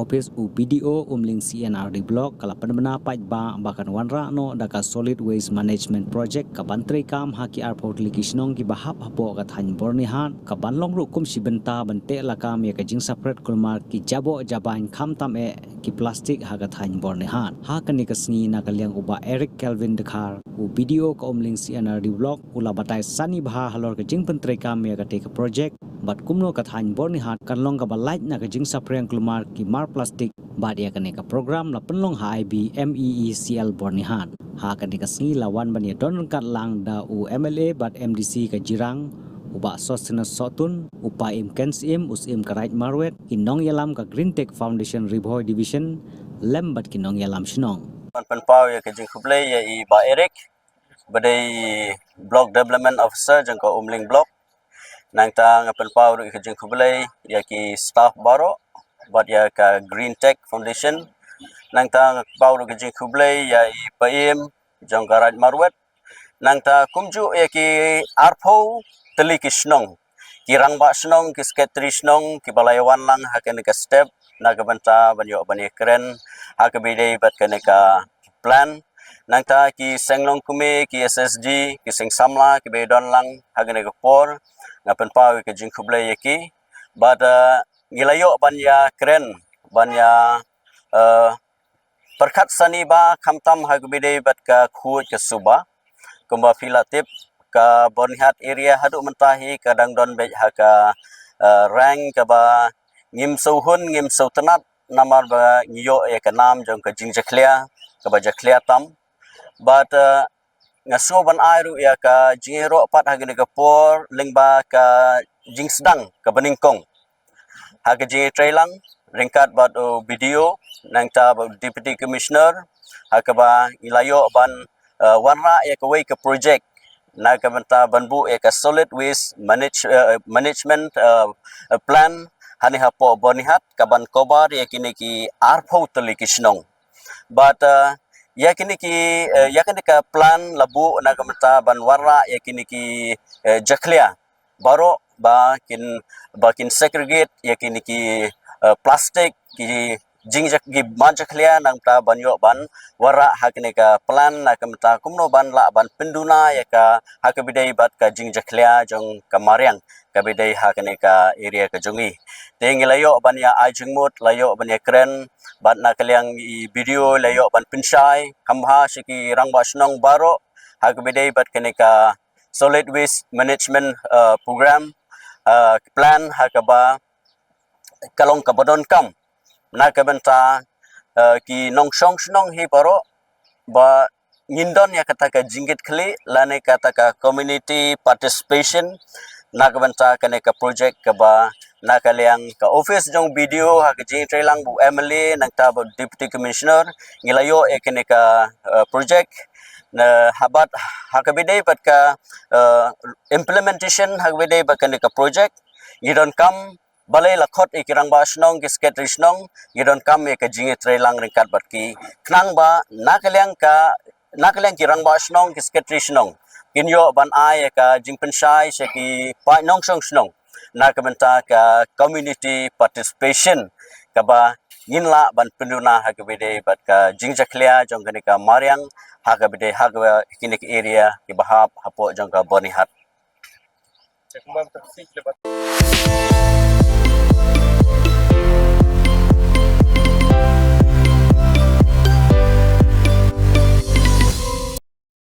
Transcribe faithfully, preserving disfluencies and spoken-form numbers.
Office u B D O Umling C and R D Block ka la pynbna paidbah ba kan wanrah noh da ka Solid Waste Management Project ka ban treikam ha ki arphew tylli ki shnong kiba hap hapoh ka thaiñ Byrnihat, ka ban long ruh kum shi bynta ban teh lakam ïa ka jingsaphriang kulmar ki jaboh jabain khamtam eh ki plastik ha ka thaiñ Byrnihat. Ha kane ka sngi, na ka liang u Bah Eric Kelvin Dkhar, u B D O ka Umling C and R D Block, u la batai sani bha halor ka jingpyntreikam ïa katei ka project bad kumno ka thaiñ Byrnihat kan long kaba lait na ka jingsaphriang kulmar ki mar plastik. Bad ïa kane ka program la pynlong ha I B M E E C L Byrnihat. Ha kane ka sngi la wan ban ïadon ryngkat lang da u M L A bad M D C ka Jirang, u Bah Sosthenes Sohtun, u Paiem Ken Syiem, u Syiem ka Raid Marwet, ki nongïalam ka Green Tech Foundation Ri Bhoi Division, lem bad ki nongïalam shnong. Ban pynpaw ïa ka jingkhublei ïa i Bah Eric, ba dei Block Development Officer jong ka Umling Block. Nangta nga pynpaw ruh ïa ka jingkhublei ïa ki staff baroh bad ïa ka Green Tech Foundation. Nangta nga pynpaw ruh ïa ka jingkhublei ïa i Paiem jong ka Raid Marwet. Nangta kumjuh ïa ki arphew tylli ki shnong, ki rangbah shnong, ki secretary shnong kiba la ïawan lang ha kane ka step na ka bynta ban ïoh ban ïakren ha kaba ïadei bad kane ka plan. Nangta ki seng longkmie, ki S S G, ki seng samla kiba ïadon lang ha kane ka por, nga pynpaw ïa ka jingkhublei ïa ki. Bad, eh, ngi la ïoh ban ïakren, ban ïa, eh, pyrkhat sani bha khamtam ha kaba ïadei bad ka khuid ka suba. Kumba phi la tip, ka Byrnihat area haduh mynta hi ka dang don beit ha ka, eh, rank kaba ngim sngewhun, ngim sngewtynnat, namar ba ngi ïoh ïa ka nam jong ka jingjakhlia kaba jakhlia tam. Bad, eh, nga sngew ban ai ruh ïa ka jingïaroh pat ha kane ka por lyngba ka jingsdang kaba nyngkong ha ka jingïatreilang ryngkat bad u B D O, nangta bad u Deputy Commissioner, ha kaba ngi la ïoh ban, eh, wanrah ïa kawei ka project na ka bynta ban buh ïa ka Solid Waste Manage-, eh, Management, eh, eh, Plan hangne hapoh Byrnihat, ka ban cover ïa kine ki arphew tylli ki shnong. Bad, eh, ïa kine ki, eh, ïa kine ka plan la buh na ka bynta ban wanrah ïa kine ki, eh, jakhlia baroh ba kin, ba kin segregate ïa kine ki, eh, plastik, ki jingjak-, ki mar jakhlia, nangta ban ïoh ban wanrah ha kane ka plan na ka bynta kumno ban lah ban pynduna ïa ka ha kaba ïadei bad ka jingjakhlia jong ka mariang kaba ïadei ha kane ka area ka jong ngi. Te ngi la ïoh ban ïa ai jingmut, la ïoh ban ïakren bad na ka liang i B D O la ïoh ban pynshai kham bha sha ki rangbah shnong baroh ha kaba ïadei bad kane ka Solid Waste Management, eh, Program, eh, Plan, ha kaba ka long kaba donkam na ka bynta, eh, ki nongshong shnong hi baroh ba ngin don ïa kata ka jingkitkhlieh lane kata ka community participation na ka bynta kane ka project kaba na ka liang ka office jong B D O ha ka jingïatreilang bad u M L A nangta bad u Deputy Commissioner ngi la ïoh ïa kane ka, eh, project. Na ha bad ha kaba ïadei bad ka, eh, implementation ha kaba ïadei bad kane ka project ngi donkam balei la khot ïa ki rangbah shnong, ki secretary shnong, ngi donkam ïa ka jingïatreilang ryngkat bad ki. Khnang ba na ka liang ka, na ka liang ki rangbah shnong, ki secretary shnong kin ïoh ban ai ïa ka jingpynshai sha ki paid nongshong shnong na ka bynta ka community participation kaba ngin lah ban pynduna ha kaba ïadei bad ka jingjakhlia jong kane ka mariang ha kaba ïadei ha kaba kine ki area kiba hap hapoh jong ka Byrnihat.